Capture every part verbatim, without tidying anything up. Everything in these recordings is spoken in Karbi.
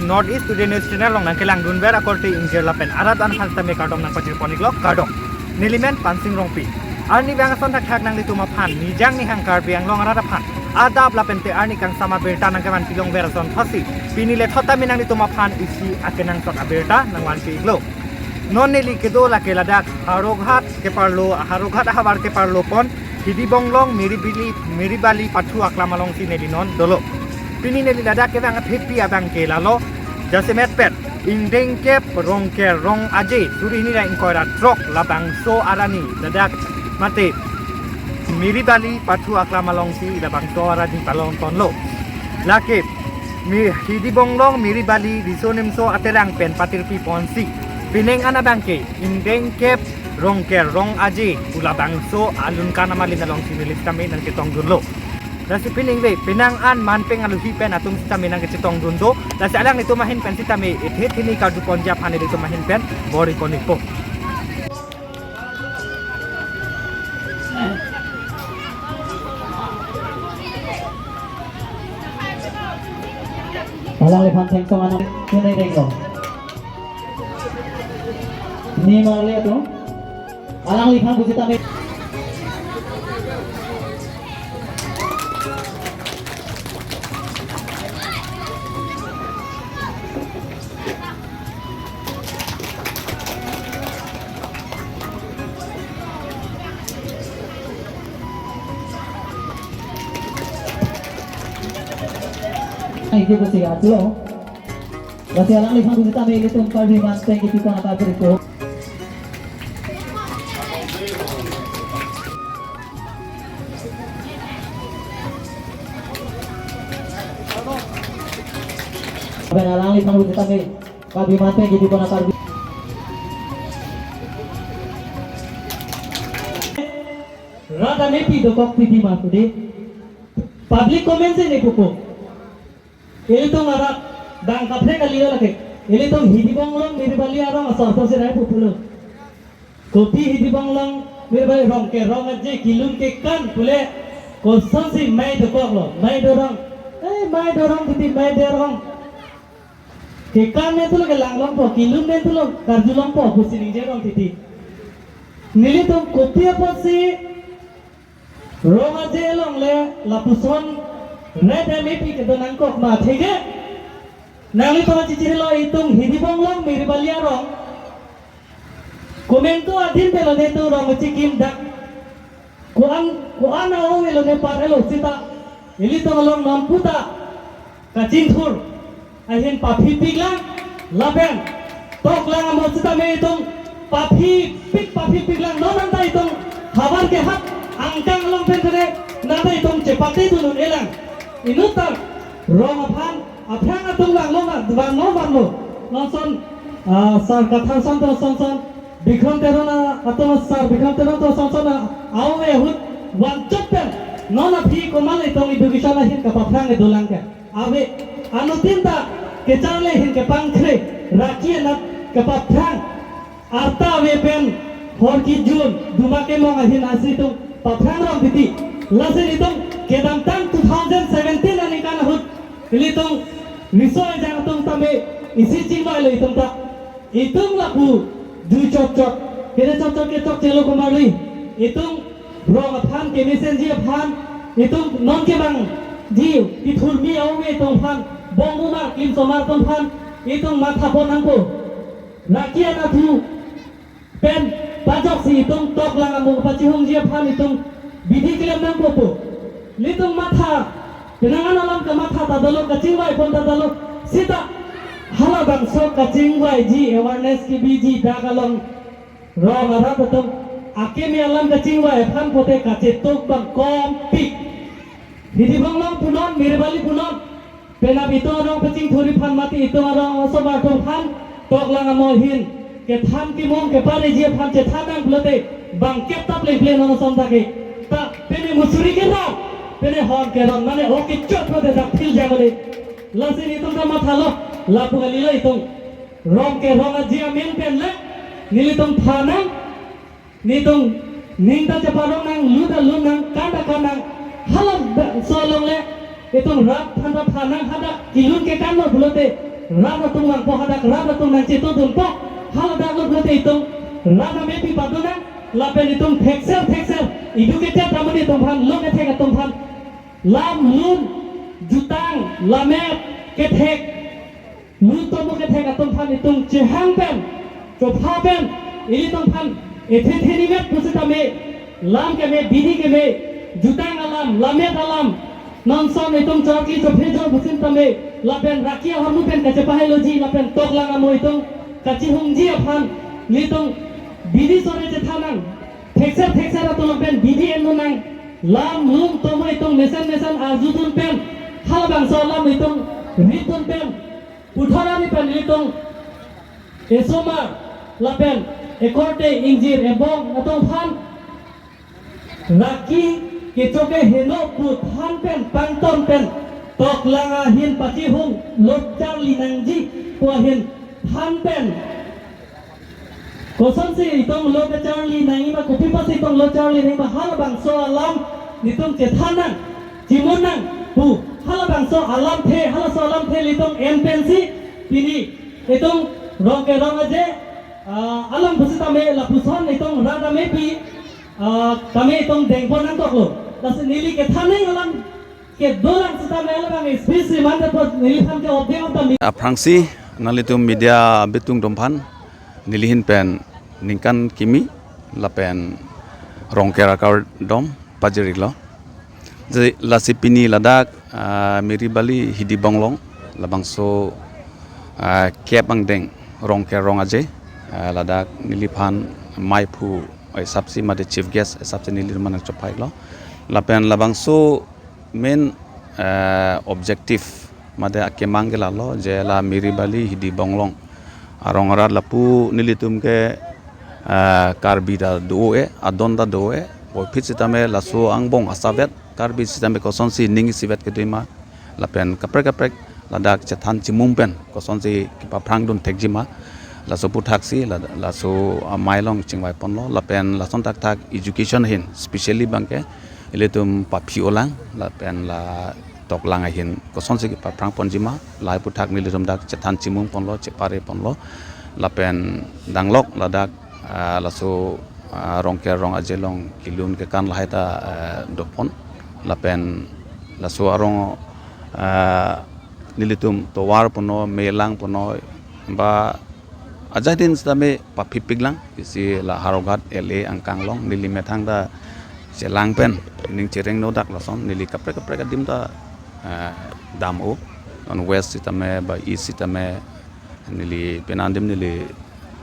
North East Today News Channel along nangkelangdunver akorte ingjir lapen arat an aphan sitame kardom nangpajirpon-iklo, kardom. Nelimen Pansing Rongpi. Arnivang ason thakthak nanglitum aphan, nijang nihang Karbi Anglong arat aphan adap lapente arni kangsam abirta nangkevanpi longver ason thotsi, pini lethot tame nanglitum aphan isi akenangsot abirta nangvanpi-iklo. Non neli kedo lake ladak Howraghat keparlo, Howraghat ahavar keparlo pon, Hidi Bonglong Miribili, Miribali pathu aklam alongsi neli non dolo. Pini neli ladak kevang athepi abang ke lalo, jasemet pen ingdeng kep Rongker Rong Aje, suri hini ra ingkoi ra throk labangso arni ladak mate Miribali pathu aklam alongsi labangso arni palongponlo. Lake Mi-, Hidi Bonglong Miribali riso nimso aterang pen patirpi ponsi, penang an abang ke ingdeng kep Rongker Rong Aje pu labangso alun kan amalin alongsi neli sitame nangchetongdunlo. Lasi piningve, penang an manpeng aluhi pen atum sitame nangkechetongdun do. Lasi alanglitum ahin pen sitame ethe thini karjuponji aphan ilitum ahin pen bor-ipon-ikpo. Alangliphan thengsong anong tunai denglo. Ni marli atum. Alangliphan pusitame. Ike pusi atlo. Lasi alangliphan pusitame ilitum Karbi manpeng kipipon akar beriko. Aben alangliphan pusitame Karbi manpeng kipipon akar. Rat amepi dokok titi ma pudi. Public comment si ne pupo. Ilitum arat bang kaprek kali lake. Ilitum Hidi Bonglong Miribali arong asor asor si rai pupulo. Kopi Hidi Bonglong Miribali Rongker Rong Aje kilun kekan pule kosonsi mei dokoklo, mei dorong. Eh, mei dorong titi mei dorong. Kekan ne tulo kelang longpo, kilun ne tulo karju longpo, pusi ningje rong titi. Nelitum kopi apotsi Rong Aje along le lapuson rat amepi kedo nangkok ma thege. Nanglitum chichirilo itum Hidi Bonglong Miribali arong. Komento adin pelo ne tu rong chikim dak. Kuan, kuan au elo ne par elo sita. Ilitum along namputa kachingthur ahin paphipiklang, lapen toklang amo sitame itum paphipik, paphipiklang, non anta itum havar kehat angkang along pen tere nanta itum chepate tunun elang. Inut ta rong aphan aphrang atum langlo ma, vanglo, vanglo. Nonson, ah, sar kathan son to son son. Bikram Teron a, atum sar Bikram Teron to son son a, au ahut vangchot pen non aphi komat itum education ahin kapaphrang kedolang ke. Ave, anuttin ta kecharli ahin kepangkre, raki anat kapaphrang. Arta ave pen hor kijun, duma kemong ahin asi itum paphrang rong titi. Lasi itum kedamtang two thousand seventeen aningkan ahut ilitum riso ejang atum tame isi chingvailo itum ta. Itum lapu dui chot chot, kere chot chot ke chokchelo komarli. Itum rong aphan, kemesenji aphan, itum non kevangji kethurmi au-e atum aphan, bong umar, klim somar atum aphan, itum mathapon nangpo. Raki anathu pen pajoksi itum toklang amo pachihungji aphan itum bidi klem nangpo po. Ilitum matha, penang an alam kamatha ta dolo, kachingvaipon ta dolo. Sita halabangso kachingvaiji, awareness kebiji dak along rong arat atum akeme alam kachingvai aphan pote kachetok bang kompik. Hidi Bonglong punon, Miribali punon. Penap itum arong pachingthur aphan mate itum arong osomar atum aphan toklang amo ahin kethan kimung kepareji aphan chethan nang pulote bang kep ta plengpleng non ason ta ke. Ta pene musuri ke ra, pene hon ke ron mane oke chot pulote dak phil jang ole. Lasi itum ta mathalo, lapu kalilo itum. Rongker Rong Aje amen pen le nelitum thanang. Netum ning ta cheparong nang, lu ta lu nang, kan ta kan nang. Halabangso along le itum rat aphan ta thanang, hadak kilun kekan lo pulote rat atum nangpo, hadak rat atum nangchetongdunpo, haladak lo pulote itum rat amepi padonang, lapen itum thekser thekser educated amonit atum aphan, lo kethek atum aphan lam lun, jutang, lammet, kethek, lun tomo kethek atum aphan itum chehang pen, chopha pen, ilitum aphan ethe thenimet pusitame, lam keme, bidi keme, jutang alam, lammet alam, nonson itum chokli chophe jo pusitame, lapen raki ahormu pen kachepaheloji, lapen toklang amo itum kachihungji aphan, ilitum bidi sore chethanang, thekser thekser atum pen bidi enmonang, lam lun tomo itum mesen mesen arjudun pen, halabangso alam itum ritdun pen, puthot ari pen ilitum esomar lapen ekorte ingjir ebong atum aphan raki kecho ke heno pu than pen pangton pen toklang ahin pachihung lo charli nangji pu ahin than pen, kosonsi itum lo kecharli nangji ma, kopi pusi itum lo charli nangji ma, halabangso alam nelitum chethan nang, chimun nang pu, halabangso alamthe, halaso alamthe ilitum en pensi pini itum Rongker Rong Aje, ah, alam pusitame lapuson itum rat amepi, ah, tame itum dengpon nangkoklo. Lasi neli kethan nang alam kedolang sitame halabang speech si mande apot neliphan ke obdeng apot tame. Aphrangsi nanglitum media bitung atum aphan neli ahin pen ningkan kimi lapen Rongker akardom pajirlo. Jadi lasi pini ladak, ah, Miribali Hidi Bonglong labangso, ah, kep angdeng Rongker Rong Aje, ah, ladak neliphan maiphu, eh, hisapsi mate chief guest, eh, hisapsi neli mana chophailo. Lapen labangso main, eh, objective mate akemang ke lalo je la Miribali Hidi Bonglong arong arat lapu nelitum ke, eh, Karbi ta do-e, adon ta do-e, puvoiphit sitame laso angbong asavet Karbi sitame kosonsi ning isivet kedo ma, lapen kaprek kaprek ladak chethan chimum pen kosonsi kepaphrang dun thekji ma, laso aphuthaksi la-, laso amei along chingvai ponlo, lapen lason thakthak education ahin specially abangke ilitum paphi-olang, lapen la toklang ahin kosonsi kepaphrang ponji ma, lahai aphuthak nelitum dak chethan chimum ponlo, chepare ponlo, lapen danglok ladak, ah, laso, ah, Rongker Rong Aje along kelun kekan lahai ta, ah, dopon, lapen laso arong, ah, nelitum tovar punon, melang punon, ba ajahak din sitame paphipiklang, isi la Howraghat L A angkang along, neli methang ta chelang pen ning chereng nodak lason, neli kaprek kaprek adim ta, eh, dam-o, non west sitame ba east sitame, neli penang adim neli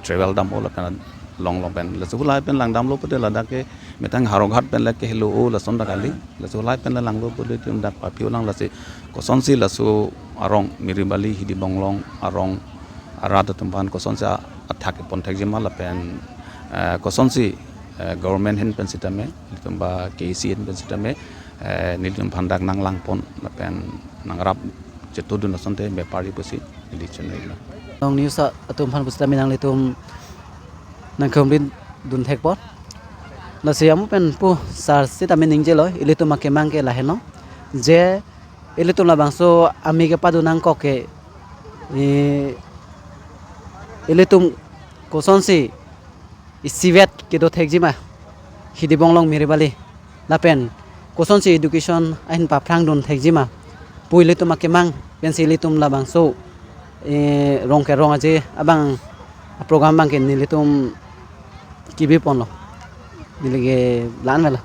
travel dam-o lapen along along pen. Laso lahai pen langdamlo pulote ladak ke methang Howraghat pen le kehelo-o lason ta kali. Laso lahai pen le langlo pulote ilitum dak paphi-olang, lasi kosonsi laso arong Miribali Hidi Bonglong arong arat atum aphan kosonsi athak kepon thekji ma lapen, eh, kosonsi, eh, government ahin pen sitame, ilitum ba K A A C ahin pen sitame, eh, nelitum aphan dak nanglang pon lapen nangrap chetudun asonte bepari pusi neli chonoi lo. Long news a-, atum aphan pusitame nanglitum nangkehumri dun thekpo. Lasi amu pen pu sar sitame ningjelo, ilitum akemang ke lahenlo. Je ilitum labangso amei kepado nangkok ke, eh, ilitum kosonsi isivet kedo thekji ma, Hidi Bonglong Miribali, lapen kosonsi education ahin paphrang dun thekji ma pu ilitum akemang pensi ilitum labangso, eh, Rongker Rong Aje abang program abangke nelitum kebi ponlo. Neli ke la-an velo.